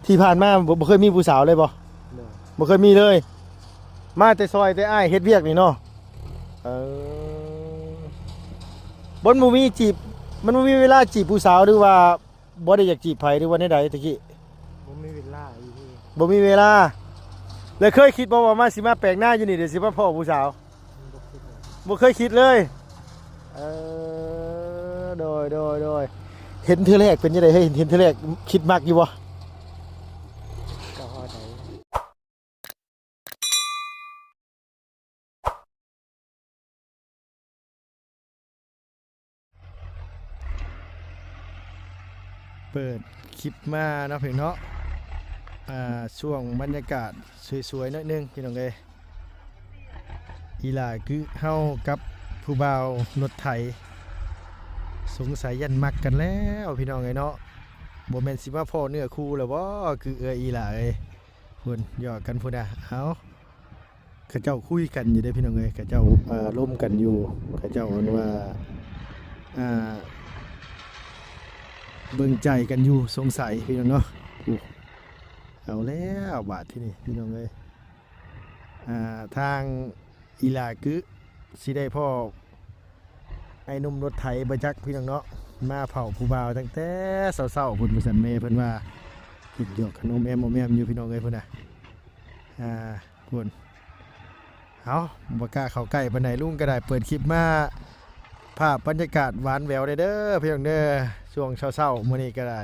ທີ່ຜ່ານມາບໍ່ ບໍ່ເຄີຍມີຜູ້ສາວເລີຍບໍ່? ໂດຍ ບໍ່ເຄີຍມີເລີຍ ມາແຕ່ຊ່ອຍແຕ່ອ້າຍເຮັດວຽກນີ້ເນາະ. ເອີ ມັນບໍ່ມີຈີບ ມັນບໍ່ມີເວລາຈີບຜູ້ສາວ ຫຼືວ່າບໍ່ໄດ້ຢາກຈີບໃຜ ຫຼືວ່າແນວໃດຕະກີ້? ບໍ່ມີເວລາອີ່ຫຼີ ບໍ່ມີເວລາ. ແລ້ວເຄີຍຄິດບໍ່ວ່າມາ ຊິມາແປກໜ້າຢູ່ນີ້ ດຽວຊິມາພໍ້ຜູ້ສາວ? ບໍ່ຄິດເລີຍ ບໍ່ເຄີຍຄິດເລີຍ. ເອີ ໂດຍ ໂດຍ ໂດຍ. ເຫັນເທື່ອແລກເປັນຈັ່ງໃດເຮີ້ຍ? ເຫັນເທື່ອແລກຄິດມັກຢູ່ບໍ່? ກໍພໍໄດ້. ເປີດຄລິບມາເນາະ ພີ່ນ້ອງເນາະ ອ່າ ຊ່ວງບັນຍາກາດສວຍໆ ໜ້ອຍໜຶ່ງ ພີ່ນ້ອງເອີຍ. ອີຫຼ້າກຶເຮົາກັບຜູ້ບ່າວລົດໄຖ ສົງໄສຢ້ານມັກກັນແລ້ວ ພີ່ນ້ອງເອີຍເນາະ. ບໍ່ແມ່ນຊິມາພໍ້ເນື້ອຄູ່ແລ້ວບໍ່ ກຶເອີຍ ອີຫຼ້າເອີຍ? ພຸ້ນ ຢອກກັນພຸ້ນນະ. ເອົາ ເຂົາເຈົ້າຄຸຍກັນຢູ່ເດ້ ພີ່ນ້ອງເອີຍ ເຂົາເຈົ້າ ເອີ ລົມກັນຢູ່ ເຂົາເຈົ້າອັນວ່າ ອ່າ ເບິ່ງໃຈກັນຢູ່ ສົງໄສ ພີ່ນ້ອງເນາະ. ໂອ້ ເອົາແລ້ວບາດທີນີ້ ພີ່ນ້ອງເອີຍ ອ່າ ທາງອີຫຼ້າກຶຊິໄດ້ພໍ້ ໄອ້ໜຸ່ມລົດໄຖບໍ່ຈັກ ພີ່ນ້ອງເນາະ ມາເຝົ້າຜູ້ບ່າວຕັ້ງແຕ່ເຊົ້າໆ ພຸ້ນ ວ່າຊັ້ນ. ແມ່ເພິ່ນວ່າກິນຢອກຂະໜົມແອມໆ ຢູ່ ພີ່ນ້ອງເອີຍ ພຸ້ນນະ. ອ່າ ພຸ້ນ ເຮົາບໍ່ກ້າເຂົ້າໃກ້ປານໃດ ລຸງກໍໄດ້ເປີດຄລິບມາ ພາບບັນຍາກາດຫວານແຫວວເດີ ພີ່ນ້ອງເດີ ຊ່ວງເຊົ້າໆ ມື້ນີ້ກໍໄດ້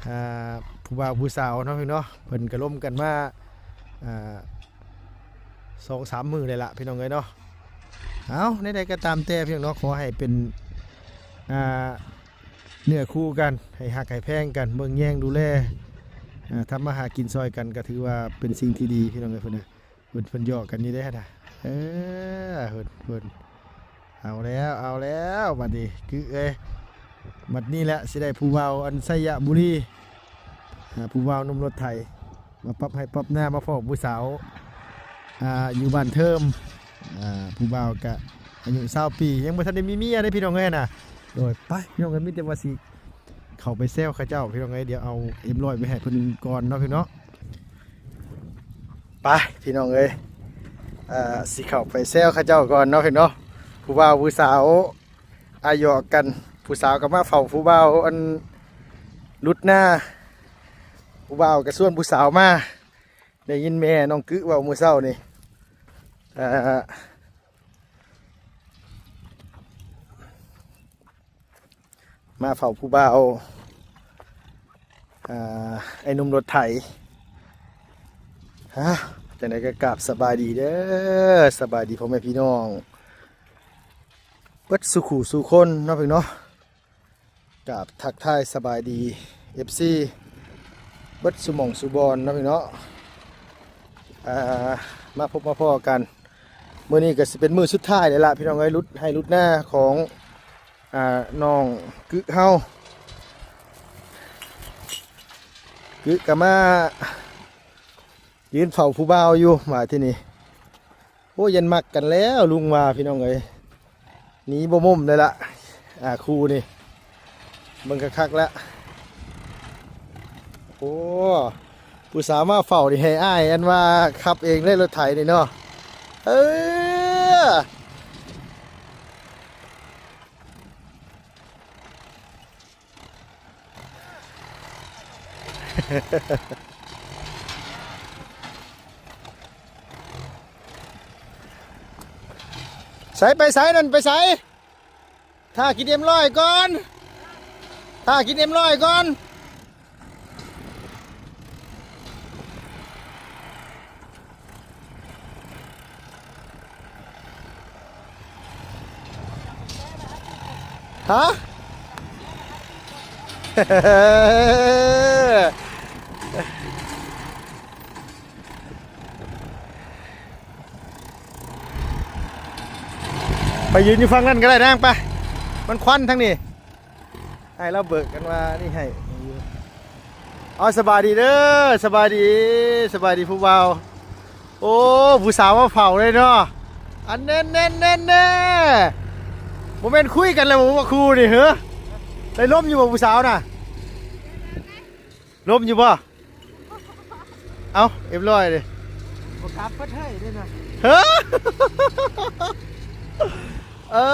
ອ່າ ຜູ້ບ່າວຜູ້ສາວເນາະ ພີ່ນ້ອງເນາະ ເພິ່ນກໍລົມກັນມາ ອ່າ ສອງສາມມື້ແລ້ວລະ ພີ່ນ້ອງເອີຍເນາະ. ເອົາ ແນວໃດກໍຕາມແຕ່ ພີ່ນ້ອງເນາະ ຂໍໃຫ້ເປັນ ອ່າ ເນື້ອຄູ່ກັນ ໃຫ້ຮັກໃຫ້ແພງກັນ ເບິ່ງແຍງດູແລ ອ່າ ທຳມາຫາກິນຊ່ອຍກັນ ກໍຖືວ່າເປັນສິ່ງທີ່ດີ ພີ່ນ້ອງເອີຍ. ເພິ່ນນະ ເພິ່ນ ເພິ່ນຢອກກັນຢູ່ເດ້ຫັ້ນນະ. ເອີ ເພິ່ນ ເພິ່ນ ເອົາແລ້ວ ເອົາແລ້ວ ບັດນີ້ ກຶເອີຍ ບັດນີ້ແຫຼະ ຊິໄດ້ຜູ້ບ່າວອັນໄຊຍະບູລີ ອ່າ ຜູ້ບ່າວໜຸ່ມລົດໄຖ ມາປັບໄຮ່ປັບນາ ມາພໍ້ຜູ້ສາວ ອ່າ ຢູ່ບ້ານເທີມ. ອ່າ ຜູ້ບ່າວກະອາຍຸຊາວປີ ຍັງບໍ່ທັນໄດ້ມີເມຍເດ້ ພີ່ນ້ອງເອີຍນະ. ໂດຍ ໄປ ພີ່ນ້ອງເອີຍ ມີແຕ່ວ່າຊິເຂົ້າໄປແຊວເຂົາເຈົ້າ ພີ່ນ້ອງເອີຍ. ດຽວເອົາເອັມຮ້ອຍໄປໃຫ້ເພິ່ນກ່ອນເນາະ ພີ່ນ້ອງເນາະ. ໄປ ພີ່ນ້ອງເອີຍ ເອີ ຊິເຂົ້າໄປແຊວເຂົາເຈົ້າກ່ອນເນາະ ພີ່ນ້ອງເນາະ. ຜູ້ບ່າວຜູ້ສາວ ອາ ຢອກກັນ ຜູ້ສາວກໍມາເຝົ້າຜູ້ບ່າວ ອັນ ຫຼຸດນາ ຜູ້ບ່າວກໍຊວນຜູ້ສາວມາ. ໄດ້ຍິນແມ່ນ້ອງກຶເວົ້າມື້ເຊົ້ານີ້ ເອີ ມາເຝົ້າຜູ້ບ່າວ ອ່າ ໄອ້ໜຸ່ມລົດໄຖ. ຮະ ຈັ່ງໃດກໍກາບສະບາຍດີເດີ ສະບາຍດີພໍ່ແມ່ພີ່ນ້ອງ ເບິດສູ່ຄູ່ສູ່ຄົນເນາະ ພີ່ນ້ອງເນາະ. ກາບທັກທາຍສະບາຍດີ ເອັຟຊີ ເບິດສູ່ໝ່ອງສູ່ບ່ອນເນາະ ພີ່ນ້ອງເນາະ. ອ່າ ມາພົບມາພໍ້ກັນ ມື້ນີ້ກໍຊິເປັນມື້ສຸດທ້າຍແລ້ວລະ ພີ່ນ້ອງເອີຍ. ຫຼຸດໄຮ່ຫຼຸດນາຂອງ ອ່າ ນ້ອງກຶເຮົາ ກຶກໍມາຢືນເຝົ້າຜູ້ບ່າວຢູ່ ມາທີ່ນີ້. ໂອ້ຍ ຢ້ານມັກກັນແລ້ວ ລຸງວ່າ ພີ່ນ້ອງເອີຍ. ໜີບໍ່ມຸມເລີຍລະ ອ່າ ຄູ່ນີ້ ເບິ່ງຄັກໆ ລະ. ໂອ້ ຜູ້ສາວມາເຝົ້ານີ້ ໃຫ້ອ້າຍອັນວ່າຂັບເອງເລີຍ ລົດໄຖນີ້ເນາະ. ເອີ ໃສ ໄປໃສນັ້ນ ໄປໃສ? ຖ້າກິນເອັມຮ້ອຍກ່ອນ ຖ້າກິນເອັມຮ້ອຍກ່ອນ. ຮະ? ໄປຢືນຢູ່ຝັ່ງນັ້ນກໍໄດ້ນາງ ໄປ ມັນຄວັນທາງນີ້. ໃຫ້ລາວເບີກກັນວ່ານີ້ໃຫ້. ເອົາ ສະບາຍດີເດີ ສະບາຍດີ ສະບາຍດີຜູ້ບ່າວ. ໂອ້ ຜູ້ສາວມາເຝົ້າເລີຍເນາະ. ອັນແນ່ໆໆໆ ບໍ່ແມ່ນຄຸຍກັນແລ້ວບໍ່ ຄູ່ນີ້ເຮີ? ໄດ້ລົມຢູ່ບໍ່ຜູ້ສາວນະ? ລົມຢູ່ບໍ່? ເອົ້າ ເອັມຮ້ອຍເດ້ ບໍ່ກັບປະເທດເດ້ນະ. ເຮີ້ ເອີ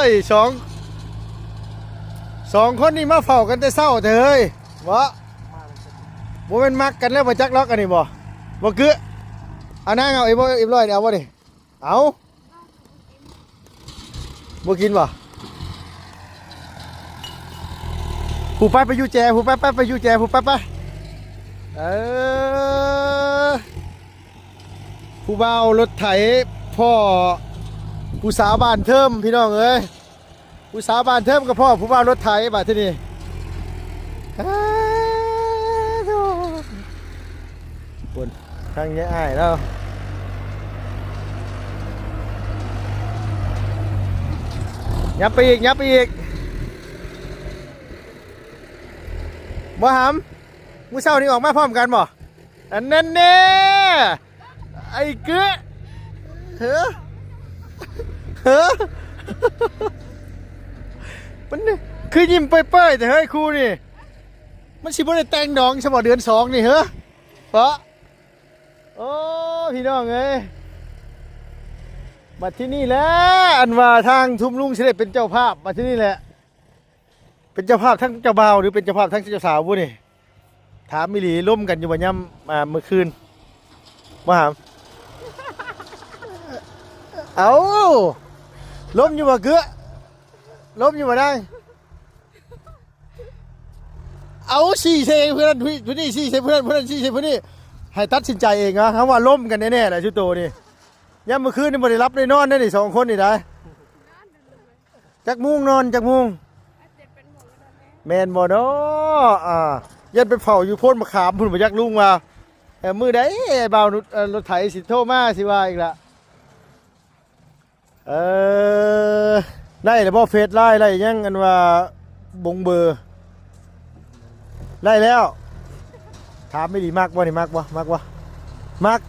ຍ ສອງ ສອງຄົນນີ້ມາເຝົ້າກັນແຕ່ເຊົ້າແທ້ເຮີ້ຍ ເບາະ ບໍ່ແມ່ນມັກກັນແລ້ວບໍ່ຈັກດອກອັນນີ້ບໍ່? ບໍ່ກຶ ເອົານາງເອົາ ເອັມຮ້ອຍ ເອັມຮ້ອຍນີ້ເອົາບໍ່ນີ້? ເອົາ ບໍ່ກິນບໍ່? ຜູ້ໄປ ໄປຢູ່ແຈ ຜູ້ໄປ ໄປ ໄປຢູ່ແຈ ຜູ້ໄປ ໄປ. ເອີ ຜູ້ບ່າວລົດໄຖພໍ້ຜູ້ສາວບ້ານເທີມ ພີ່ນ້ອງເອີຍ. ຜູ້ສາວບ້ານເທີມກໍພໍ້ຜູ້ບ່າວລົດໄຖບາດທີນີ້. ອ້າໂທ້ ຄົນທາງຍາຍອ້າຍລາວ ຫຍັບໄປອີກ ຫຍັບໄປອີກ ບໍ່ຫຳ. ມື້ເຊົ້ານີ້ອອກມາພ້ອມກັນບໍ່? ອັນນັ້ນແນ່ ໄອ້ເກືອ ເຮີ ເຮີ ມັນຄືຍິ້ມເປີຍໆແທ້ເຮີ້ຍ ຄູ່ນີ້ ມັນຊິບໍ່ໄດ້ແຕ່ງດອງຊະບໍ່ເດືອນສອງນີ້ເຮີ ເບາະ. ໂອ້ ພີ່ນ້ອງເອີຍ ບັດທີນີ້ແຫຼະ ອັນວ່າທາງທຸມລຸງຊິໄດ້ເປັນເຈົ້າພາບ ບັດທີນີ້ແຫຼະ ເປັນເຈົ້າພາບທັງເຈົ້າບ່າວ ຫຼືເປັນເຈົ້າພາບທັງເຈົ້າສາວບຸນີ້? ຖາມອີ່ຫຼີ ລົມກັນຢູ່ບໍ່ຍາມ ອ່າ ມື້ຄືນ? ບໍ່ຫາມ ເອົ້າ ລົມຢູ່ບໍ່ເກືອ? ລົມຢູ່ບໍ່ນາງ? ເອົາ ຊີ້ໃສ່ຜູ້ນັ້ນຜູ້ນີ້ ຊີ້ໃສ່ຜູ້ນັ້ນ ຜູ້ນັ້ນຊີ້ໃສ່ຜູ້ນີ້ ໃຫ້ຕັດສິນໃຈເອງນະ. ເຮົາວ່າລົມກັນແນ່ໆແຫຼະຊຸໂຕນີ້ ຍາມມື້ຄືນນີ້ບໍ່ໄດ້ຫຼັບໄດ້ນອນເດ້ນີ້ ສອງຄົນນີ້ໄດ໋. ຈັກໂມງນອນ ຈັກໂມງ? ແມ່ນບໍ່ເນາະ? ອ່າ ຢ້ານໄປເຝົ້າຢູ່ໂພນມະຂາມພຸ້ນ ບໍ່ຈັກລຸງວ່າ ເອີ ມື້ໃດອ້າຍບ່າວ ເອີ ລົດໄຖຊິໂທມາ ຊິວ່າອີກລະ. ເອີ ໄດ້ແລ້ວບໍ່ ເຟສໄລນ໌ ໄດ້ຍັງ ອັນວ່າບົງເບີ ໄດ້ແລ້ວ. ຖາມອີ່ຫຼີ ມັກບໍ່ນີ້ ມັກບໍ່ ມັກບໍ່? ມັກ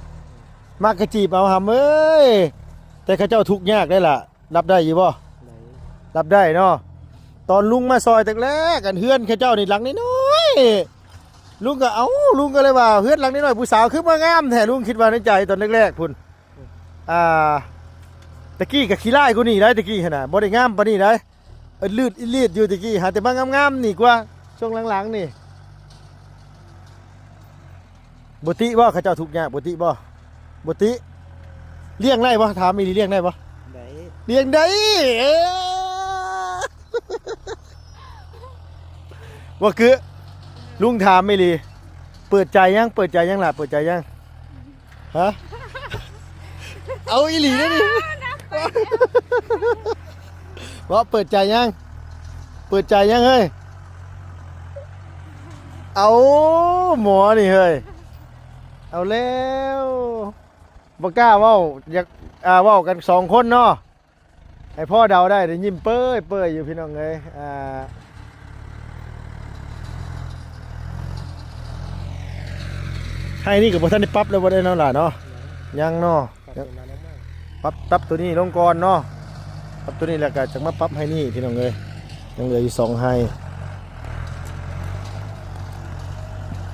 ມັກກະຈີບເອົາຫຳເອີຍ ແຕ່ເຂົາເຈົ້າທຸກຍາກໄດ໋ລະ. ຮັບໄດ້ຢູ່ບໍ່? ໄດ້ ຮັບໄດ້ເນາະ. ຕອນລຸງມາຊ່ອຍແຕ່ແລກ ອັນເຮືອນເຂົາເຈົ້ານີ້ຫຼັງນ້ອຍໆ ລຸງກໍ ເອົ້າ ລຸງກໍເລີຍວ່າ ເຮືອນຫຼັງນ້ອຍໆ ຜູ້ສາວຄືມາງາມແທ້ ລຸງຄິດວ່າໃນໃຈຕອນແລກໆພຸ້ນ. ອ່າ ຕະກີ້ກໍຂີ້ລ້າຍກວ່ານີ້ໄດ໋ ຕະກີ້ຫັ້ນນະ ບໍ່ໄດ້ງາມປານນີ້ໄດ໋ ເອີ ລືດອີ່ຫຼີດຢູ່ຕະກີ້ ຫາແຕ່ມາງາມໆນີ້ກວ່າ ຊ່ວງຫຼັງໆນີ້. ບໍ່ຕິບໍ່ ເຂົາເຈົ້າທຸກຍາກ ບໍ່ຕິບໍ່? ບໍ່ຕິ. ລ້ຽງໄດ້ບໍ່? ຖາມອີ່ຫຼີ ລ້ຽງໄດ້ບໍ່? ໄດ້ ລ້ຽງໄດ້. ເອີ ບໍ່ຄື ລຸງຖາມອີ່ຫຼີ ເປີດໃຈຍັງ? ເປີດໃຈຍັງລະ? ເປີດໃຈຍັງ? ຮະ? ເອົາອີ່ຫຼີເດ້ນີ້ ເວົ້າ ເປີດໃຈຍັງ? ເປີດໃຈຍັງເຮີ້ຍ? ເອົາ ໝໍນີ້ເຮີ້ຍ ເອົາແລ້ວ ບໍ່ກ້າເວົ້າ ຢາກ ອ່າ ເວົ້າກັນສອງຄົນເນາະ. ໃຫ້ພໍ່ເດົາໄດ້ ໄດ້ຍິ້ມເປີຍໆຢູ່ພີ່ນ້ອງເອີຍ. ອ່າ ໄຮ່ນີ້ກໍບໍ່ທັນໄດ້ປັບເລີຍບໍ່ໄດ້ເນາະຫຼາເນາະ? ຍັງເນາະ ປັບ ປັບໂຕນີ້ລົງກ່ອນເນາະ ປັບໂຕນີ້ແລ້ວກໍຈັ່ງມາປັບໄຮ່ນີ້ພີ່ນ້ອງເອີຍ. ຍັງເຫຼືອຢູ່ສອງໄຮ່.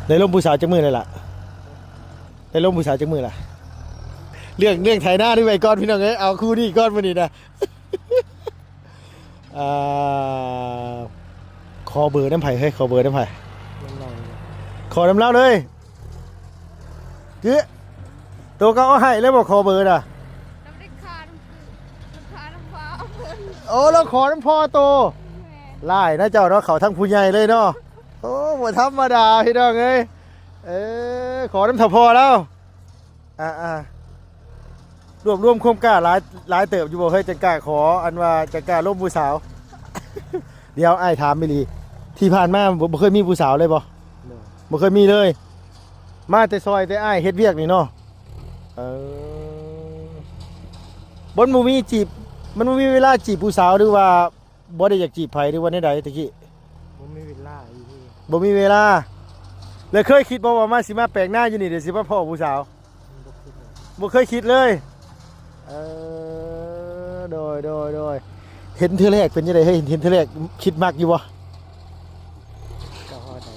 ໄດ້ລົມຜູ້ສາວຈັກມື້ແລ້ວລະ? ໄດ້ລົມຜູ້ສາວຈັກມື້ລະ? ເລື່ອງ ເລື່ອງໄຖນານີ້ໄວ້ກ່ອນພີ່ນ້ອງເອີຍ ເອົາຄູ່ນີ້ກ່ອນມື້ນີ້ນະ. ອ່າ ຂໍເບີນຳໃຜເຮີ້ຍ? ຂໍເບີນຳໃຜ? ນຳລາວ. ຂໍນຳລາວເລີຍ. ເອີ ໂຕເກົ່າເອົາໃຫ້ແລ້ວບໍ່ ຂໍເບີນະ? ລາວບໍ່ໄດ້ຄ່ານຳ ຄ່ານຳພາເພິ່ນ. ໂອ້ ລາວຂໍນຳພໍ່ໂຕ. ແມ່ນ. ຫຼາຍນະເຈົ້າເນາະ ເຂົ້າທາງຜູ້ໃຫຍ່ເລີຍເນາະ. ໂອ້ ບໍ່ທຳມະດາພີ່ນ້ອງເອີຍ. ເອີ ຂໍນຳເຖົ້າພໍ່ລາວ. ອ່າໆ ລວບລວມຄວາມກ້າຫຼາຍ ຫຼາຍເຕີບຢູ່ບໍ່ເຮີ້ຍ ຈັ່ງກ້າຂໍ ອັນວ່າຈັ່ງກ້າລົມຜູ້ສາວ? ດຽວອ້າຍຖາມອີ່ຫຼີ ທີ່ຜ່ານມາບໍ່ ບໍ່ເຄີຍມີຜູ້ສາວເລີຍບໍ່? ບໍ່ ບໍ່ເຄີຍມີເລີຍ ມາແຕ່ຊ່ອຍແຕ່ອ້າຍເຮັດວຽກນີ້ເນາະ. ເອີ ມັນບໍ່ມີຈີບ ມັນບໍ່ມີເວລາຈີບຜູ້ສາວ ຫຼືວ່າ ບໍ່ໄດ້ຢາກຈີບໃຜ ຫຼືວ່າແນວໃດຕະກີ້? ບໍ່ມີເວລາຢູ່ນີ້ ບໍ່ມີເວລາ. ແລ້ວເຄີຍຄິດບໍ່ວ່າມາ ຊິມາແປງນາຢູ່ນີ້ ດຽວຊິມາພໍ້ຜູ້ສາວ? ບໍ່ຄິດເລີຍ ບໍ່ເຄີຍຄິດເລີຍ. ເອີ ໂດຍ ໂດຍ ໂດຍ. ເຫັນເທື່ອແລກເປັນຈັ່ງໃດເຮີ້ຍ? ເຫັນເທື່ອແລກຄິດມັກຢູ່ບໍ່? ກໍພໍໄດ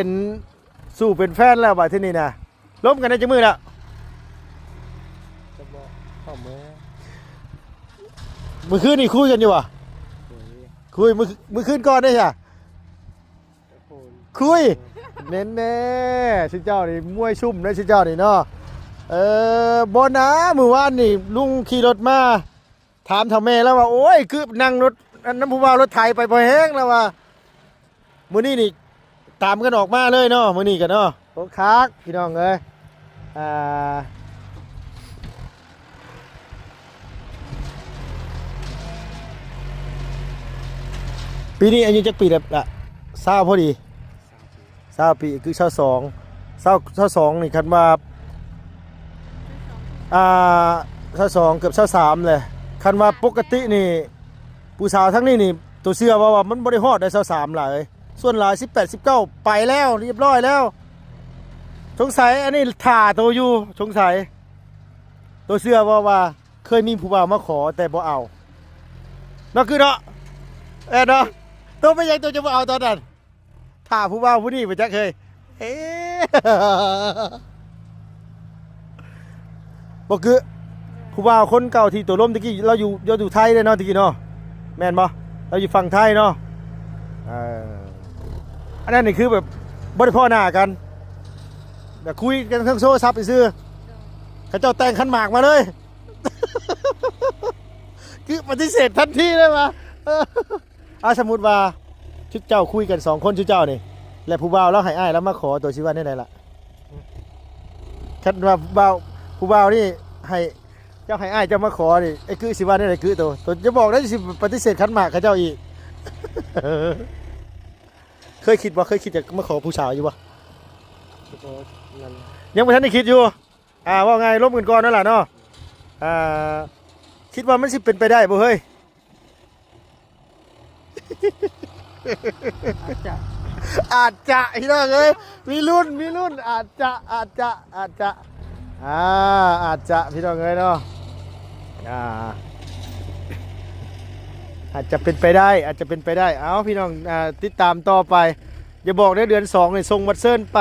ປັນຊູ່ເປັນແຟນແລ້ວ ບາດທີນີ້ນະ ລົມກັນໄດ້ຈັກມື້ແລ້ວ? ຈະບອກ ເຂົ້າເມືອ ມື້ຄືນນີ້ຄຸຍກັນຢູ່ບໍ່? ຄຸຍ ມື້ ມື້ຄືນກ່ອນເດ້ຊະ? ໂອ້ຍ ຄຸຍ ແນ່ໆ ຊຸເຈົ້ານີ້ມວຍຊຸ່ມເດ້ ຊຸເຈົ້ານີ້ເນາະ. ເອີ ບໍ່ນາ ມື້ວານນີ້ລຸງຂີ່ລົດມາ ຖາມເຖົ້າແມ່ລາວວ່າ ໂອ້ຍ ຄືນັ່ງລົດ ອັນ ນຳຜູ້ບ່າວລົດໄຖໄປບໍ່ແຮງ ລາວວ່າ. ມື້ນີ້ນີ້ຕາມກັນອອກມາເລີຍເນາະ ມື້ນີ້ກະເນາະ. ໂອ້ ຄັກ ພີ່ນ້ອງເອີຍ ອ່າ ປີນີ້ອາຍຸຈັກປີແລ້ວລະ? ຊາວພໍດີ ຊາວປີ ຄືຊາວສອງ ຊາວ ຊາວສອງນີ້ ຄັນວ່າ ອ່າ ຊາວສອງ ເກືອບຊາວສາມແຫຼະ. ຄັນວ່າປົກກະຕິນີ້ ຜູ້ສາວທາງນີ້ນີ້ ໂຕເຊື່ອບໍ່ວ່າມັນບໍ່ໄດ້ຮອດໄດ໋ ຊາວສາມຫຼາຍ ສ່ວນຫຼາຍສິບແປດ ສິບເກົ້າ ໄປແລ້ວ ຮຽບຮ້ອຍແລ້ວ. ສົງໄສອັນນີ້ຖ້າໂຕຢູ່ ສົງໄສ ໂຕເຊື່ອບໍ່ວ່າ ເຄີຍມີຜູ້ບ່າວມາຂໍແຕ່ບໍ່ເອົາ ເນາະ ຄືເນາະ ແມ່ນເນາະ. ໂຕເປັນຫຍັງໂຕຈະບໍ່ເອົາຕອນນັ້ນ? ຖ້າຜູ້ບ່າວຜູ້ນີ້ບໍ່ຈັກເຮີ້ຍ ເອ ບໍ່ຄື ຜູ້ບ່າວຄົນເກົ່າທີ່ໂຕລົມຕະກີ້ ລາວຢູ່ ລາວຢູ່ໄທເດ້ເນາະ ຕະກີ້ເນາະ ແມ່ນບໍ່? ລາວຢູ່ຝັ່ງໄທເນາະ. ເອີ ອັນນັ້ນນີ້ຄືແບບບໍ່ໄດ້ພໍ້ໜ້າກັນ ແຕ່ຄຸຍກັນທາງໂທລະສັບຊື່ໆ ເຂົາເຈົ້າແຕ່ງຂັນໝາກມາເລີຍ ຄືປະຕິເສດທັນທີເລີຍວ່າ ເອີ ອາ ສົມມຸດວ່າ ຊຸເຈົ້າຄຸຍກັນສອງຄົນ ຊຸເຈົ້ານີ້ ແລະ ຜູ້ບ່າວລາວໃຫ້ອ້າຍລາວມາຂໍ ໂຕຊິວ່າແນວໃດລະ? ຄັນວ່າຜູ້ບ່າວ ຜູ້ບ່າວນີ້ໃຫ້ ເຈົ້າໃຫ້ອ້າຍເຈົ້າມາຂໍນີ້ ໄອ້ກຶຊິວ່າແນວໃດກຶໂຕ? ໂຕຢ່າບອກເດີ ຊິປະຕິເສດຂັນໝາກເຂົາເຈົ້າອີກ. ເຄີຍຄິດບໍ່? ເຄີຍຄິດຈະມາຂໍຜູ້ສາວຢູ່ບໍ່? ຄິດວ່ານັ້ນ ຍັງບໍ່ທັນໄດ້ຄິດຢູ່. ອ່າ ເວົ້າງ່າຍລົມກັນກ່ອນນັ້ນລະເນາະ. ອ່າ ຄິດວ່າມັນຊິເປັນໄປໄດ້ບໍ່ເຮີ້ຍ? ອາດຈະ ອາດຈະ ພີ່ນ້ອງເອີຍ ມີລຸ້ນ ມີລຸ້ນ ອາດຈະ ອາດຈະ ອາດຈະ ອ່າ ອາດຈະ ພີ່ນ້ອງເອີຍເນາະ ອ່າ ອາດຈະເປັນໄປໄດ້ ອາດຈະເປັນໄປໄດ້. ເອົາ ພີ່ນ້ອງ ອ່າ ຕິດຕາມຕໍ່ໄປ. ຢ່າບອກເດີ ເດືອນສອງນີ້ສົ່ງບັດເຊີນໄປ.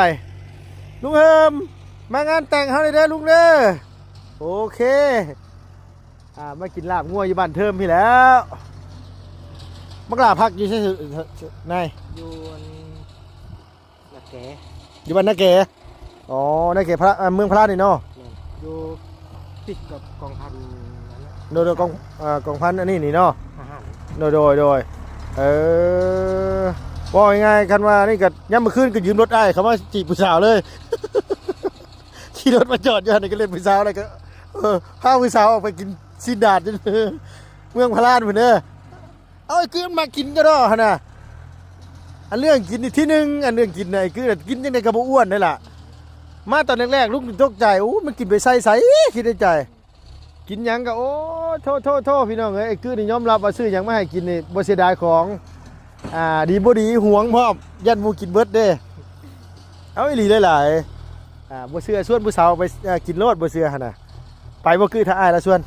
ລຸງເຮີມ ມາງານແຕ່ງເຮົາແດ່ເດີລຸງເດີ. ໂອເຄ ອ່າ ມາກິນລາບງົວຢູ່ບ້ານເທີມພີ້ແຫຼ້ວ. ບັກຫຼ້າພັກຢູ່ໃສນາຍ? ຢູ່ອັນນາແກ ຢູ່ບ້ານນາແກ. ອໍ ນາແກພະ ອ່າ ເມືອງພະລານນີ້ເນາະ. ແມ່ນ ຢູ່ຕິດກັບກອງພັນນັ້ນແຫຼະ. ໂດຍ ໂດຍ ກອງ ອ່າ ກອງພັນອັນນີ້ນີ້ເນາະ. ໂດຍ ໂດຍ ໂດຍ ເອີ ເວົ້າງ່າຍໆ ຄັນວ່ານີ້ກະຍາມມື້ຄືນກະຢືມລົດອ້າຍເຂົາມາຈີບຜູ້ສາວເລີຍ. ຂີ່ລົດມາຈອດຢູ່ຫັ້ນ ກະເຫຼັ້ນຜູ້ສາວ ແລ້ວກະ ເອີ ພາຜູ້ສາວອອກໄປກິນຊີ້ນດາດຢູ່ເມືອງພະລານພຸ້ນເດີ. ເອົາ ໄອ້ກືມັກກິນກະດອກຫັ້ນນະ. ອັນເລື່ອງກິນນີ້ທີໜຶ່ງ ອັນເລື່ອງກິນນະ ໄອ້ກືກິນຈັ່ງໃດກະບໍ່ອ້ວນເດ້ລະ. ມາຕອນແລກໆ ລຸງຕົກໃຈ ໂອ້ ມັນກິນໄປໃສ່ໃສ ຄິດໃນໃຈ. ກິນຫຍັງກະ ໂອ້ ໂທ້ໆ ພີ່ນ້ອງເອີຍ ໄອ້ກືນີ້ຍອມຮັບວ່າຊື້ຫຍັງມາໃຫ້ກິນນີ້ບໍ່ເສຍດາຍຂອງ. ອ່າ ດີບໍ່ດີຫວງພ້ອມ ຢ້ານໝູ່ກິນເບິດເດ້. ເອົາ ອີ່ຫຼີຫຼາຍໆ ອ່າ ບໍ່ເຊື່ອຊວນຜູ້ສາວໄປ ອ່າ ກິນໂລດ ບໍ່ເຊື່ອຫັ້ນນະ. ໄປບໍ່? ຄືຖ້າອ້າຍລາວຊວນ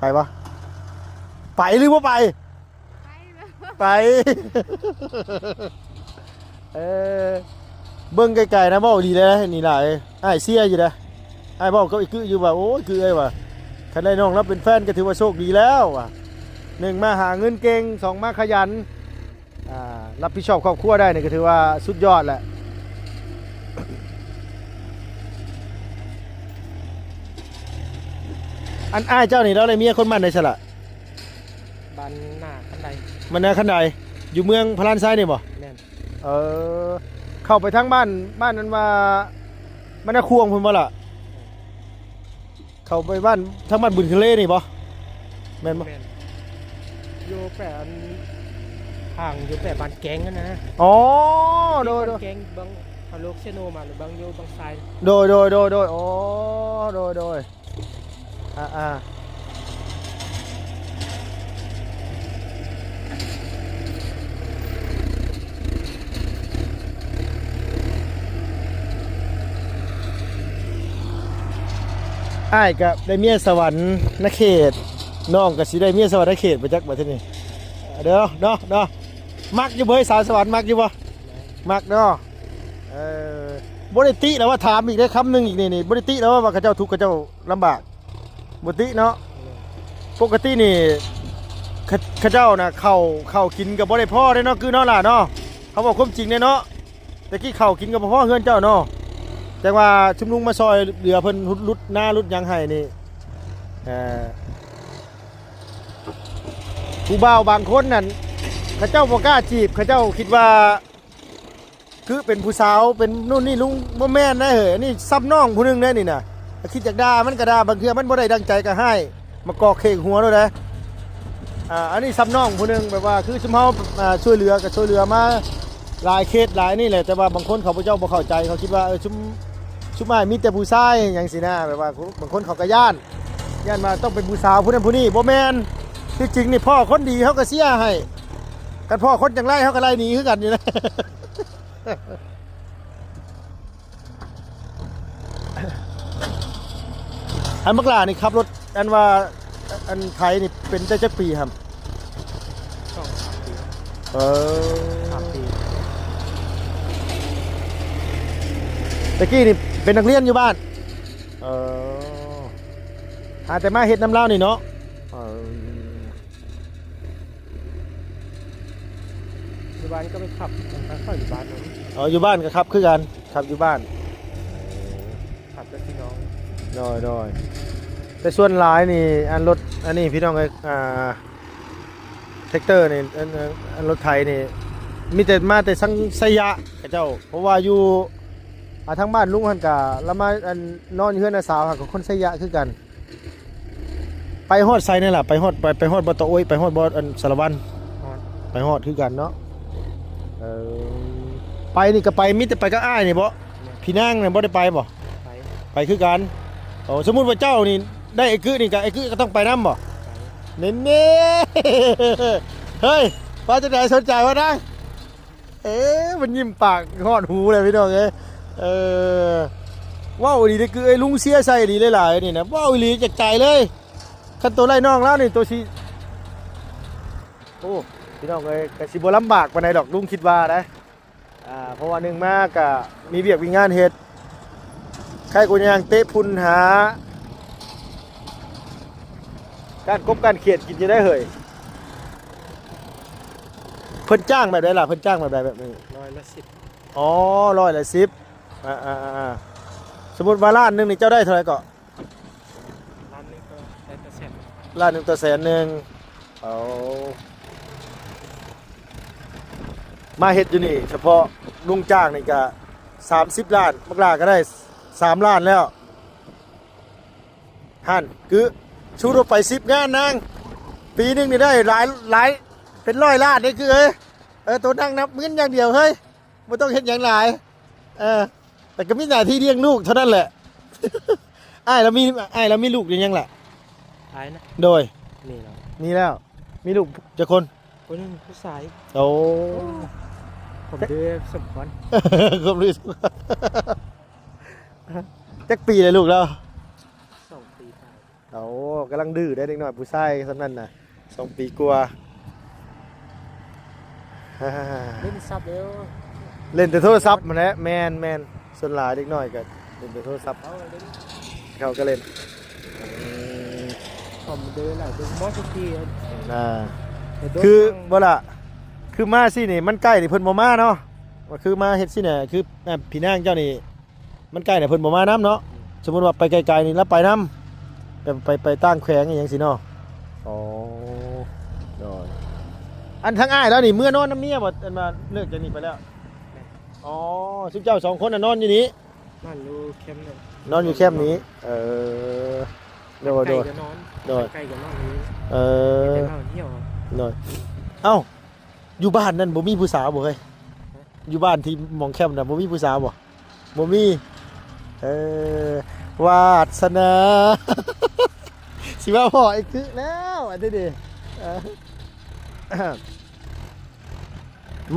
ໄປບໍ່? ໄປຫຼືບໍ່ໄປ? ໄປ ເອີ ເບິ່ງໄກໆນະ ເວົ້າດີເດ້ ນີ້ຫຼາຍ ອ້າຍເຊຍຢູ່ເດ້. ອ້າຍເວົ້າກັບໄອ້ກຶຢູ່ວ່າ ໂອ້ຍ ກຶເອີຍວ່າ ຄັນໄດ້ນ້ອງລາວເປັນແຟນກະຖືວ່າໂຊກດີແລ້ວວ່າ. ໜຶ່ງມາຫາເງິນເກັ່ງ ສອງມາຂະຫຍັນ ອ່າ ຮັບຜິດຊອບຄອບຄົວໄດ້ນີ້ກະຖືວ່າສຸດຍອດແຫຼະ. ອັນອ້າຍເຈົ້ານີ້ລາວໄດ້ເມຍຄົນບ້ານໃດຊະລະ? ບ້ານນາຄັນໄດ. ບ້ານນາຄັນໄດ ຢູ່ເມືອງພະລານໄຊນີ້ບໍ່? ແມ່ນ. ເອີ ເຂົ້າໄປທາງບ້ານ ບ້ານນັ້ນວ່າ ບ້ານນາຂວງພຸ້ນບໍ່ລະ? ເຂົ້າໄປບ້ານ ທາງບ້ານບຶງທະເລນີ້ບໍ່? ແມ່ນບໍ່? ແມ່ນ. ຢູ່ແປະອັນ ທາງຢູ່ແປະບ້ານແກ້ງຫັ້ນນະ. ອໍ ໂດຍໆ ແກ້ງ ບາງ ເຮົາລົກເຊໂນມາ ຫຼືບາງຢູ່ບາງຊາຍ. ໂດຍໆໆໆ ອໍ ໂດຍໆ. ອ່າໆ ອ້າຍກໍໄດ້ເມຍສະຫວັນນະເຂດ ນ້ອງກໍຊິໄດ້ເມຍສະຫວັນນະເຂດໄປຈັກບັດທີນີ້ ເດີເນາະ ເນາະ. ມັກຢູ່ບໍ່ ສາວສະຫວັນ ມັກຢູ່ບໍ່? ມັກເນາະ. ເອີ ບໍ່ໄດ້ຕິແລ້ວວ່າ ຖາມອີກໄດ້ຄຳໜຶ່ງອີກນີ້ ນີ້ ບໍ່ໄດ້ຕິແລ້ວວ່າ ວ່າເຂົາເຈົ້າທຸກ ເຂົາເຈົ້າລຳບາກ ບໍ່ຕິເນາະ. ປົກກະຕິນີ້ ເຂົາ ເຂົາເຈົ້ານະ ເຂົ້າ ເຂົ້າກິນກໍບໍ່ໄດ້ພໍເດ້ເນາະ ຄືເນາະຫຼ້າເນາະ ເຮົາເວົ້າຄວາມຈິງເດ້ເນາະ. ແຕ່ກີ້ເຂົ້າກິນກໍບໍ່ພໍເຮືອນເຈົ້າເນາະ ແຕ່ວ່າຊຸມລຸງມາຊ່ອຍເຫຼືອເພິ່ນ ຫຼຸດ ຫຼຸດນາ ຫຼຸດຫຍັງໃຫ້ນີ້ ເອີ ຜູ້ບ່າວບາງຄົນນັ້ນ ເຂົາເຈົ້າບໍ່ກ້າຈີບ ເຂົາເຈົ້າຄິດວ່າ ຄືເປັນຜູ້ສາວ ເປັນໂນ່ນນີ້ລຸງ ບໍ່ແມ່ນນະເຮີ້ຍ ອັນນີ້ຊ້ຳນ້ອງຜູ້ໜຶ່ງເດ້ນີ້ນະ. ຄິດຢາກດ່າມັນກໍດ່າ ບາງເທື່ອມັນບໍ່ໄດ້ດັ່ງໃຈກໍຮ້າຍ ມາກອກເຂກຫົວໂລດເດ້. ອ່າ ອັນນີ້ຊ້ຳນ້ອງຜູ້ໜຶ່ງ ແບບວ່າຄືຊຸມເຮົາ ອ່າ ຊ່ວຍເຫຼືອກໍຊ່ວຍເຫຼືອມາຫຼາຍເຂດຫຼາຍນີ້ແຫຼະ ແຕ່ວ່າບາງຄົນເຂົາເຈົ້າບໍ່ເຂົ້າໃຈ ເຂົາຄິດວ່າ ເອີ ຊຸມ ຊຸມອ້າຍມີແຕ່ຜູ້ຊາຍຫຍັງຊີ້ນະ ແບບວ່າບາງຄົນເຂົາກໍຢ້ານ ຢ້ານວ່າຕ້ອງເປັນຜູ້ສາວຜູ້ນັ້ນຜູ້ນີ້ ບໍ່ແມ່ນ. ທີ່ຈິງນີ້ພໍ້ຄົນດີເຮົາກໍເຊຍໃຫ້ ຄັນພໍ້ຄົນຈັ່ງໄລ່ເຮົາກໍໄລ່ໜີຄືກັນນີ້ນະ. ອັນບັກຫຼ້ານີ້ຂັບລົດ ອັນວ່າ ອັນໄຖນີ້ເປັນໄດ້ຈັກປີຫັ້ນ? ສອງສາມປີ. ເອີ ສາມປີ. ແຕ່ກີ້ນີ້ເປັນນັກຮຽນຢູ່ບ້ານ? ເອີ ຫາແຕ່ມາເຮັດນຳລາວນີ້ເນາະ? ເອີ. ຢູ່ບ້ານກໍໄປຂັບ ຄັນເຂົ້າຢູ່ບ້ານ. ອໍ ຢູ່ບ້ານກໍຂັບຄືກັນ ຂັບຢູ່ບ້ານ ຂັບກັບພີ່ນ້ອງ. ໂດຍໆ ແຕ່ສ່ວນຫຼາຍນີ້ ອັນລົດ ອັນນີ້ພີ່ນ້ອງເອີຍ ອ່າ ແທັກເຕີນີ້ ອັນ ອັນລົດໄຖນີ້ ມີແຕ່ມາແຕ່ສັງໄຊຍະເຂົາເຈົ້າ ເພາະວ່າຢູ່ ອ່າ ທາງບ້ານລຸງຫັ້ນກະລະມາ ອັນ ນອນຢູ່ເຮືອນນ້າສາວຫັ້ນ ກໍຄົນໄຊຍະຄືກັນ. ໄປຮອດໃສແດ່ລະ? ໄປຮອດ ໄປ ໄປຮອດບໍ່ຕະໂອ້ຍ? ໄປຮອດບໍ່ ອັນ ສາລະວັນ? ຮອດ. ໄປຮອດຄືກັນເນາະ. ເອີ ໄປນີ້ກໍໄປ ມີແຕ່ໄປກັບອ້າຍນີ້ບໍ? ແມ່ນ. ພີ່ນາງນັ້ນບໍ່ໄດ້ໄປບໍ? ໄປ. ໄປຄືກັນ. ໂອ້ ສົມມຸດວ່າເຈົ້ານີ້ໄດ້ໄອ້ກຶນີ້ ກໍໄອ້ກຶກໍຕ້ອງໄປນຳບໍ? ໄປ. ເນ່ໆ ເຮີ້ຍ ວ່າຈັ່ງໃດ ສົນໃຈບໍ່ນາງ? ເອີ ມັນຍິ້ມປາກຮອດຫູເລີຍພີ່ນ້ອງເອີຍ. ເອີ ເວົ້າອີ່ຫຼີເດ້ ຄືໄອ້ລຸງເຊຍໃສ່ອີ່ຫຼີຫຼາຍໆນີ້ນະ ເວົ້າອີ່ຫຼີຈາກໃຈເລີຍ. ຄັນໂຕໄລ່ນ້ອງລາວນີ້ໂຕຊິ ໂອ້ ພີ່ນ້ອງເອີຍ ກະຊິບໍ່ລຳບາກປານໃດດອກ ລຸງຄິດວ່າໄດ໋. ອ່າ ເພາະວ່າໜຶ່ງມາກະມີວຽກມີງານເຮັດ ໃຄກວ່າຍ່າງເຕະຝຸ່ນຫາ ກ້ານກົບກ້ານຂຽດກິນຢູ່ໄດ໋ເຮີ້ຍ. ເພິ່ນຈ້າງແບບໃດລະ? ເພິ່ນຈ້າງແບບໃດແບບນີ້? ຮ້ອຍລະສິບ. ອໍ ຮ້ອຍລະສິບ. ອ່າໆໆ ສົມມຸດວ່າລ້ານໜຶ່ງນີ້ເຈົ້າໄດ້ເທົ່າໃດເກາະ? ລ້ານໜຶ່ງຕໍ່ ໄດ້ຕໍ່ແສນ. ລ້ານໜຶ່ງຕໍ່ແສນໜຶ່ງ. ເອົາ ມາເຮັດຢູ່ນີ້ສະເພາະລຸງຈ້າງນີ້ກະສາມສິບລ້ານ ບັກຫຼ້າກະໄດ້ສາມລ້ານແລ້ວ. ຫັ້ນ ຄືຊູດວ່າໄປສິບງານນາງ ປີໜຶ່ງນີ້ໄດ້ຫຼາຍ ຫຼາຍເປັນຮ້ອຍລ້ານເດ້ຄືເອີຍ. ເອີ ໂຕນັ່ງນັບເງິນຢ່າງດຽວເຮີ້ຍ ບໍ່ຕ້ອງເຮັດຫຍັງຫຼາຍ. ເອີ ແຕ່ກໍມີໜ້າທີ່ລ້ຽງລູກເທົ່ານັ້ນແຫຼະ. ອ້າຍລາວມີ ອ້າຍລາວມີລູກຫຼືຍັງລະ? ອ້າຍນະ? ໂດຍ ມີແລ້ວ ມີແລ້ວ. ມີລູກຈັກຄົນ? ຄົນໜຶ່ງຜູ້ຊາຍ. ໂອ້ ໂອ້ ຜົມດື້ສົມຄວນ ຜົມດື້ສົມຄວນ. ຈັກປີແລ້ວລູກລາວ? ສອງປີປາຍ. ໂອ້ ກຳລັງດື້ໄດ໋ ເດັກນ້ອຍຜູ້ຊາຍສ່ຳນັ້ນນະ ສອງປີກວ່າ. ຫຼິ້ນສັບເດີ ຫຼິ້ນແຕ່ໂທລະສັບຫັ້ນແຫຼະ. ແມ່ນໆ ສ່ວນຫຼາຍເດັກນ້ອຍກໍຫຼິ້ນແຕ່ໂທລະສັບ. ເຂົາກໍຫຼິ້ນ ເຂົາກໍຫຼິ້ນ. ອືມ ຄອມເດີຫຼາຍ ເບິ່ງມອສກີ ອ່າ ຄືບໍ່ລະ ຄືມາຊີ້ນີ້ມັນໃກ້ນີ້ເພິ່ນບໍ່ມາເນາະ. ວ່າຄືມາເຮັດຊີ້ນະ ຄື ອ່າ ພີ່ນາງເຈົ້ານີ້ ມັນໃກ້ນະ ເພິ່ນບໍ່ມານຳເນາະ. ສົມມຸດວ່າໄປໄກໆນີ້ລາວໄປນຳ ແບບໄປ ໄປຕ່າງແຂວງອີ່ຫຍັງຊີ້ເນາະ. ອໍ ໂດຍ ອັນທາງອ້າຍລາວນີ້ເມືອນອນນຳເມຍບໍ່? ອັນວ່າເລີກຈາກນີ້ໄປແລ້ວ. ແມ່ນ. ອໍ ຊຸມເຈົ້າສອງຄົນນະນອນຢູ່ນີ້? ນອນຢູ່ແຄມນີ້. ນອນຢູ່ແຄມນີ້. ເອີ ໂດຍ ໂດຍ ໃກ້ກໍນອນ. ໂດຍ ໃກ້ກໍນອນຢູ່ນີ້. ເອີ ມີແຕ່ເຮົາທ່ຽວ. ໂດຍ ເອົ້າ ຢູ່ບ້ານນັ້ນບໍ່ມີຜູ້ສາວບໍ່ເຮີ້ຍ? ຢູ່ບ້ານທີ່ໝ່ອງແຄມນະບໍ່ມີຜູ້ສາວບໍ່? ບໍ່ມີ. ເອີ ວາດສະໜາ ຊິມາພໍ້ໄອ້ກຶແລ້ວ ອັນນີ້ເດ້. ເອີ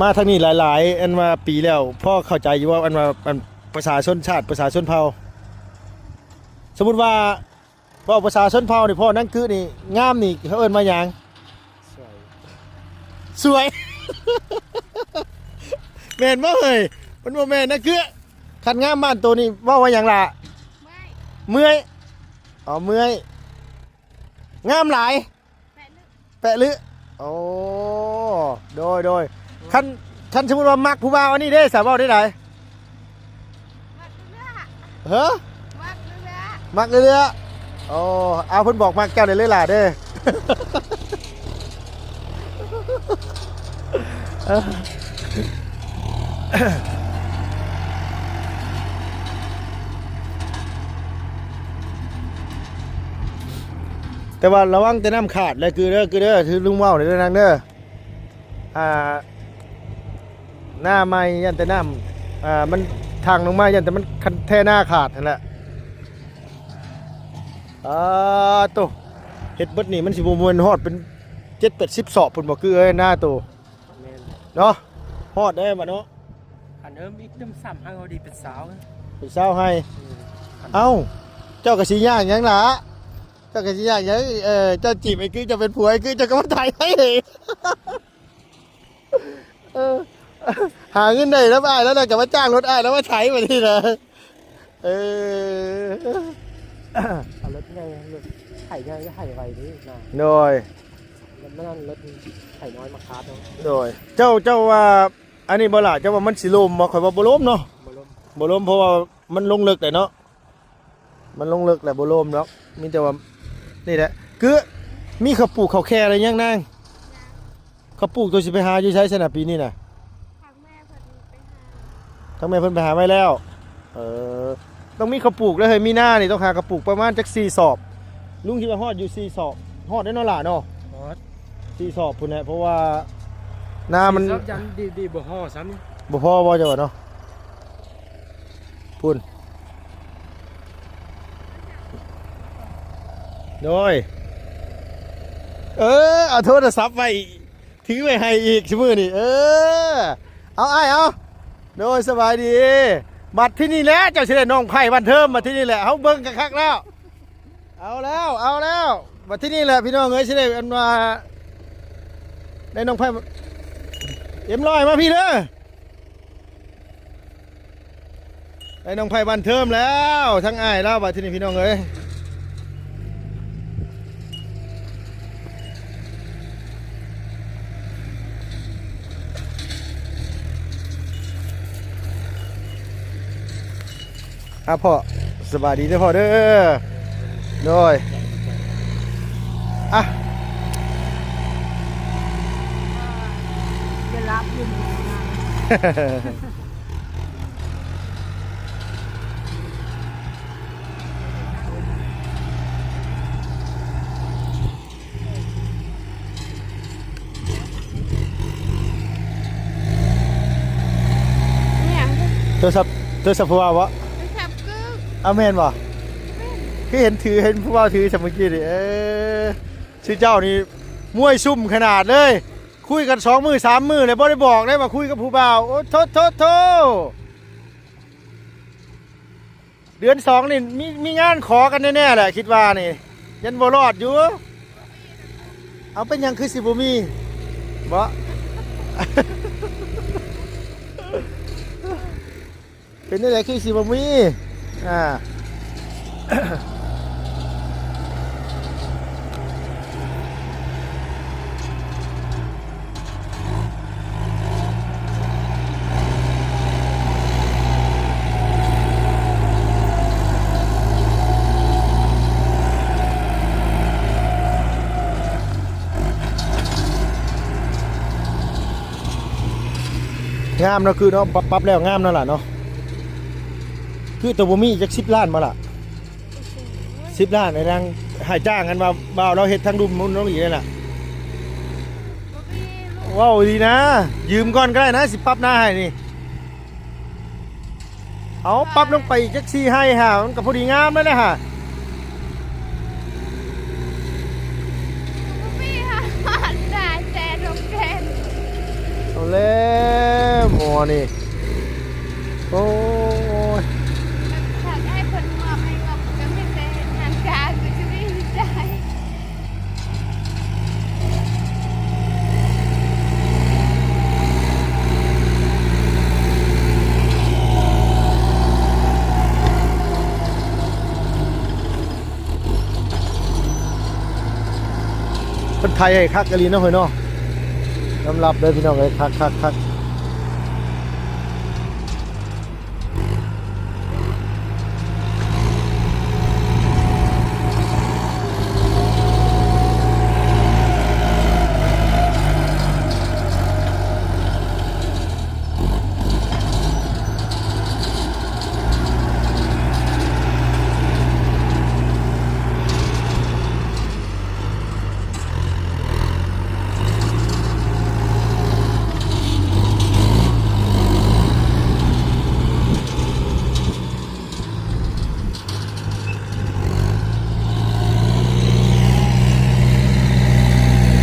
ມາທາງນີ້ຫຼາຍໆ ອັນວ່າປີແລ້ວ ພໍເຂົ້າໃຈຢູ່ບໍ່? ອັນວ່າ ອັນປະຊາຊົນຊາດ ປະຊາຊົນເຜົ່າ ສົມມຸດວ່າ ເວົ້າພາສາຊົນເຜົ່ານີ້ ພໍ່ນາງກຶນີ້ງາມນີ້ ເຂົາເອີ້ນວ່າຫຍັງ? ສວຍ. ສວຍ ແມ່ນບໍ່ເຮີ້ຍ? ມັນບໍ່ແມ່ນນາກຶ. ຄັນງາມບ້ານໂຕນີ້ເວົ້າວ່າຫຍັງລະ? ເມື່ອຍ. ເມື່ອຍ. ອໍ ເມື່ອຍ. ງາມຫຼາຍ. ແປະລຶ. ໂອ້ ໂດຍ ໂດຍ. ຄັນ ຄັນສົມມຸດວ່າມັກຜູ້ບ່າວອັນນີ້ເດ້ ສາວເວົ້າໄດ້ໃດ? ມັກເລື້ອຍໆ. ເຮີ? ມັກເລື້ອຍໆ. ມັກເລື້ອຍໆ. ໂອ້ ເອົາ ເພິ່ນບອກມັກເຈົ້າໄດ້ເລີຍຫຼ້າເດີ. ແຕ່ວ່າລະວັງແຕ່ນ້ຳຂາດແຫຼະ ຄືເດີ ຄືເດີ ຄືລຸງເວົ້າເດີນາງເດີ. ອ່າ ໜ້າໃໝ່ຢ້ານແຕ່ນ້ຳ ອ່າ ມັນທາງລົງມາ ຢ້ານແຕ່ມັນ ຄັນແທ້ໜ້າຂາດຫັ້ນແຫຼະ. ອ່າ ໂຕ ເຮັດເບິດນີ້ມັນຊິບໍ່ແມ່ນຮອດເປັນເຈັດແປດສິບສອບພຸ້ນບໍ່ ຄືເອີຍ ໜ້າໂຕ? ແມ່ນ. ເນາະ ຮອດໄດ້ບັດເນາະ. ຄັນເອີມອີກເດີມ ສາມໄຮ່ ເຮົາດີເປັນຊາວ ເປັນຊາວໄຮ່. ເອີ ເອົ້າ ເຈົ້າກໍຊິຍາກຫຍັງລະ? ເຈົ້າກໍຊິຍາກຫຍັງ? ເອີ ເຈົ້າຈີບໄອ້ກຶ ເຈົ້າເປັນຜົວໄອ້ກຶ ເຈົ້າກໍມາໄຖໃຫ້ເອງ. ເອີ ຫາເງິນໄດ້ນຳອ້າຍແລ້ວ ແລ້ວກໍມາຈ້າງລົດອ້າຍແລ້ວມາໄຖບັດນີ້ນະ. ເອີ ເອົາລົດໃຫຍ່ ລົດໄຖໃຫຍ່ໄຖໄວເດ້ນະ. ໂດຍ ລົດນັ້ນ ລົດໄຖນ້ອຍມາຄາດເນາະ. ໂດຍ ເຈົ້າ ເຈົ້າວ່າອັນນີ້ບໍ່ລະ? ເຈົ້າວ່າມັນຊິລົມບໍ່? ຂ້ອຍວ່າບໍ່ລົມເນາະ. ບໍ່ລົມ ບໍ່ລົມ ເພາະວ່າມັນລົງເລິກແຫຼະເນາະ. ມັນລົງເລິກແຫຼະ ບໍ່ລົມດອກ. ມີແຕ່ວ່ານີ້ແຫຼະ ຄືມີເຂົ້າປູກເຂົ້າແຄ່ແລ້ວຍັງນາງ? ເຂົ້າປູກໂຕຊິໄປຫາຢູ່ໃສຊັ້ນນະ ປີນີ້ນະ? ທາງແມ່ເພິ່ນໄປຫາ ທາງແມ່ເພິ່ນໄປຫາໄວ້ແລ້ວ. ເອີ ຕ້ອງມີເຂົ້າປູກເດີເຮີ້ຍ. ມີນານີ້ຕ້ອງຫາເຂົ້າປູກປະມານຈັກສີ່ສອບ. ລຸງຄິດວ່າຮອດຢູ່ສີ່ສອບ. ຮອດໄດ້ເນາະຫຼ້າເນາະ? ຮອດ ສີ່ສອບພຸ້ນແຫຼະ ເພາະວ່ານາມັນ ສີ່ສອບຍັງດີໆ ບໍ່ພໍຊ້ຳນີ້. ບໍ່ພໍບໍ່ເຈົ້າວ່າເນາະ? ພຸ້ນ ໂດຍ ເອີ ເອົາໂທລະສັບໄວ້ ຖືໄວ້ໃຫ້ອີກຊຸມື້ນີ້. ເອີ ເອົາອ້າຍເອົາ. ໂດຍ ສະບາຍດີ. ບັດທີນີ້ແຫຼະ ເຈົ້າຊິໄດ້ນ້ອງໄຜ່ບ້ານເທີມ. ບັດທີນີ້ແຫຼະ ເຮົາເບິ່ງຄັກໆແລ້ວ. ເອົາແລ້ວ ເອົາແລ້ວ. ບັດທີນີ້ແຫຼະ ພີ່ນ້ອງເອີຍ ຊິໄດ້ອັນວ່າ ໄດ້ນ້ອງໄຜ່ ເອັມຮ້ອຍ ມາພີ້ເດີ. ໄດ້ນ້ອງໄຜ່ບ້ານເທີມແລ້ວ ທັງອ້າຍລາວ. ບັດທີນີ້ ພີ່ນ້ອງເອີຍ ອ່ະ ພໍ່ ສະບາຍດີເດີພໍ່ເດີ. ໂດຍ ອ່ະ ໄດ້ຮັບຢູ່ນີ້ນະ. ອີຫຍັງ? ໂທລະສັບ ໂທລະສັບຜູ້ບ່າວບໍ? ໂທລະສັບຄື ອ້າວ ແມ່ນບໍ? ແມ່ນ. ຄືເຫັນຖື ເຫັນຜູ້ບ່າວຖືຊະເມື່ອກີ້ນີ້. ເອີ ຊື່ເຈົ້ານີ້ມວຍຊຸ່ມຂະໜາດເລີຍ. ຄຸຍກັນສອງມື້ສາມມື້ແລ້ວ ບໍ່ໄດ້ບອກເດ້ວ່າຄຸຍກັບຜູ້ບ່າວ. ໂອ້ ໂທ້ໆໆ. ເດືອນສອງນີ້ມີ ມີງານຂໍກັນແນ່ໆແຫຼະ ຄິດວ່ານີ້ ຍັງບໍ່ລອດຢູ່. ເອົາ ເປັນຫຍັງຄືຊິບໍ່ມີບໍ? ເປັນຈັ່ງໃດຄືຊິບໍ່ມີ? ອ່າ. ໂ ງາມເນາະ ຄືເນາະ ປັບ ປັບແລ້ວງາມເນາະຫຼ້າເນາະ. ຄືໂຕບໍ່ມີຈັກສິບລ້ານບໍ່ລະ? ສິບລ້ານ ໃຫ້ນາງ ໃຫ້ຈ້າງກັນວ່າ ບ່າວລາວເຮັດທາງລຸ່ມລງອີກນັ້ນນະ. ເວົ້າດີນະ ຢືມກ່ອນກໍໄດ້ນະ ຊິປັບນາໃຫ້ນີ້. ເອົາ ປັບລົງໄປອີກຈັກສີ່ໄຮ່ຫາ ມັນກໍພໍດີງາມແລ້ວແຫຼະຫາ. ບໍ່ມີຫາ ຫ້າແສນ ຫົກແສນ. ເອົາແລ້ວໝໍນີ້ ໂອ້ຍ. ຖ້າໃຫ້ເພິ່ນມອບໃຫ້ງອບ ກໍມີແຕ່ເຮັດງານການ ກໍຊິມີໃຈ. ເພິ່ນໄຖໃຫ້ຄັກອີ່ຫຼີເນາະ ເຮີ້ຍເນາະ. ຍອມຮັບເດີພີ່ນ້ອງເອີຍ ຄັກໆໆ.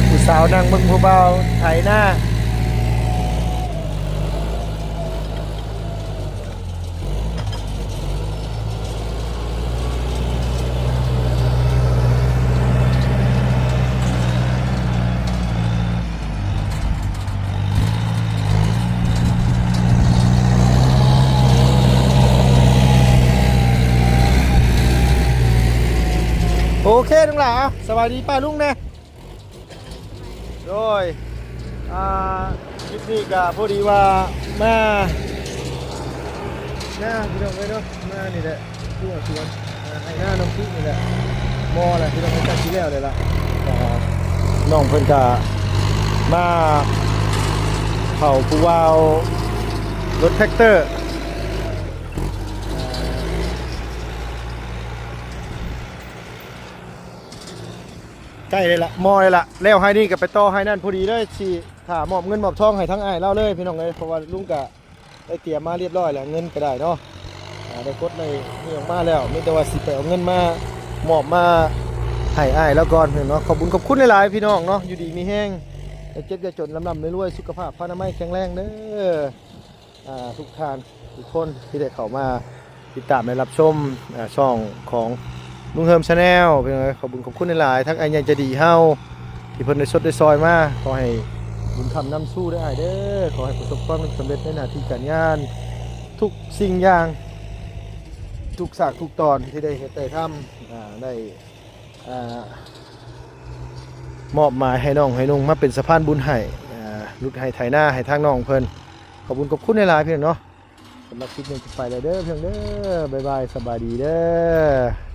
ຜູ້ສາວນັ່ງເບິ່ງຜູ້ບ່າວໄຖນາ. ໂອເຄ ນ້ອງຫຼ້າ ສະບາຍດີປ້າລຸງແດ່. ໂດຍ ອ່າ ຄລິບນີ້ກະພໍດີວ່າມາ ນາ ພີ່ນ້ອງເອີຍເນາະ ມານີ້ແຫຼະ ທົ່ວສວນ ອ່າ ໄຮ່ນານ້ອງຕິນີ້ແຫຼະ ໝໍ້ແຫຼະ ພີ່ນ້ອງເອີຍ ໃກ້ຊິແລ້ວແລ້ວລະ. ອ່າ ນ້ອງເພິ່ນກະມາເຂົ້າຜູ້ບ່າວລົດແທັກເຕີ ໃກ້ແລ້ວລະ ໝໍ້ແລ້ວລະ ແລ້ວໄຮ່ນີ້ກໍໄປຕໍ່ໄຮ່ນັ້ນພໍດີເລີຍ ຊິຖ້າມອບເງິນມອບທອງໃຫ້ທາງອ້າຍລາວເລີຍ ພີ່ນ້ອງເອີຍ ເພາະວ່າລຸງກະໄດ້ຕຽມມາຮຽບຮ້ອຍແລ້ວ ເງິນກໍໄດ້ເນາະ ອ່າ ໄດ້ກົດໄດ້ນີ້ອອກມາແລ້ວ ມີແຕ່ວ່າຊິໄປເອົາເງິນມາມອບມາໃຫ້ອ້າຍລາວກ່ອນເນາະ. ຂອບບຸນຂອບຄຸນຫຼາຍໆ ພີ່ນ້ອງເນາະ ຢູ່ດີມີແຮງ ຢ່າເຈັບຢ່າຈົນ ລ່ຳໆລວຍໆ ສຸຂະພາບພະນາໄມແຂງແຮງເດີ. ອ່າ ທຸກທ່ານທຸກຄົນທີ່ໄດ້ເຂົ້າມາຕິດຕາມ ແລະ ຮັບຊົມ ອ່າ ຊ່ອງຂອງລຸງເຮີມ Channel ເປັນຈັ່ງໃດ ຂອບຄຸນຂອບຄຸນຫຼາຍໆ ທັງອ້າຍໃຫຍ່ໃຈດີເຮົາທີ່ເພິ່ນໄດ້ຊົດໄດ້ຊ່ອຍມາ. ຂໍໃຫ້ບຸນຄ້ຳນຳສູ່ເດີອ້າຍເດີ ຂໍໃຫ້ປະສົບຄວາມສຳເລັດໃນໜ້າທີ່ການງານທຸກສິ່ງຢ່າງ ທຸກສາກທຸກຕອນທີ່ໄດ້ເຮັດໄດ້ທຳ ອ່າ ໄດ້ ອ່າ ມອບໝາຍໃຫ້ນ້ອງໃຫ້ນຸ່ງມາເປັນສະພານບຸນໃຫ້ ອ່າ ຫຼຸດໄຮ່ໄຖນາໃຫ້ທາງນ້ອງເພິ່ນ. ຂອບຄຸນຂອບຄຸນຫຼາຍໆ ພີ່ນ້ອງເນາະ. ສຳລັບຄລິບນີ້ໄປແລ້ວເດີພີ່ນ້ອງເດີ ບາຍບາຍ ສະບາຍດີເດີ.